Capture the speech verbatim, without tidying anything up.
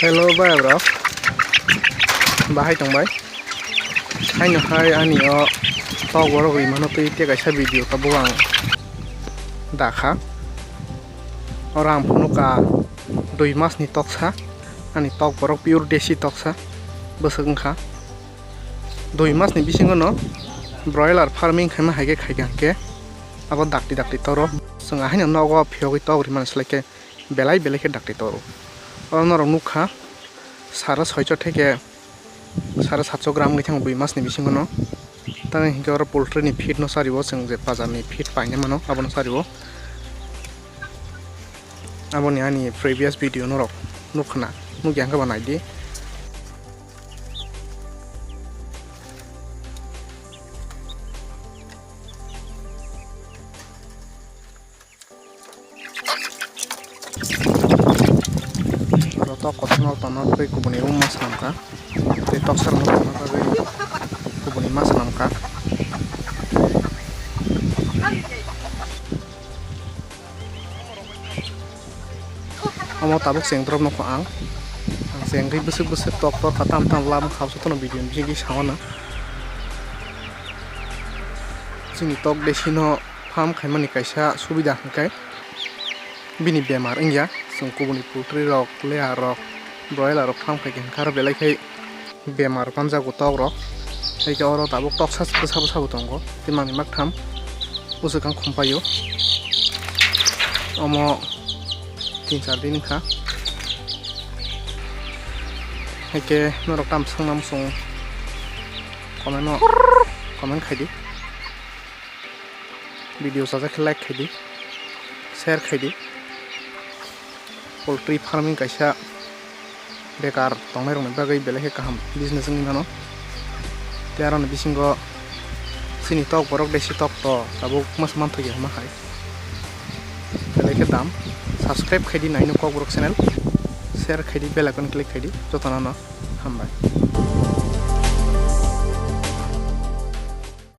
Hello bai rok, bahai tongbai. Haino hai ani o tok borok rimano twi tei kaisa video tabuk ang dakha. Oro ang phunukha dui mas ni toksa, ani tok borok pure desi toksa bwswk wngkha. Dui mas ni bisingo no broiler farming khaima hai khe khai kha hwnkhe abo dakti dakti toro. Chwng ahaino nogo phiyogwi tok rimani slai khe belai belai khe dakti toro. Oro norok nukha sara soicho theke sara satso gram wngwi thango dui mas ni bisingo no. Tamni hinkhe oro poultry ni feed no chario, chwng je bazar ni feed paina mano abono chario. Aboni ani previous video norok nukkhana, nukya hwnkhe ba naidi. Oro tok kotorma tongna bagwi kubuni room ma swnamkha. Tei tok sarma tongna bagwi kubuni ma swnamkha. Omo tabuk cheng drop nukho ang. Ang chengwi bwswk bwswk tok tor kha, tam tam lam kha, jotono video ni bisingtwi sao na. Chini tok desi no farm khaimani kaisa subida hwnkhe bini bemar wngya. Chwng kubuni poultry rok, layer rok, broiler rok farm khai khe hwnkhe aro belai khai bemar manjago tok rok. Hai khe oro tabuk toksa bwsa bwsa bo tongo, tei manwi maktham bwswk ang khum paio. Omo tin char din wngkha. Hai khe norok tam swngna muchung comment no comment khai di. Video chajak khe like khai di, share khai di. Poultry farming kaisa bekar tongnai rokni bagwi belai khe kaham business wngwi mano. Tei aroni bisingo chini tok borok desi tok to tabuk mas manthokya hwnma hai. Belai khe dam. Subscribe khai di naino Kokborok channel, share khai di, bell icon click khai di, jotono no hambai.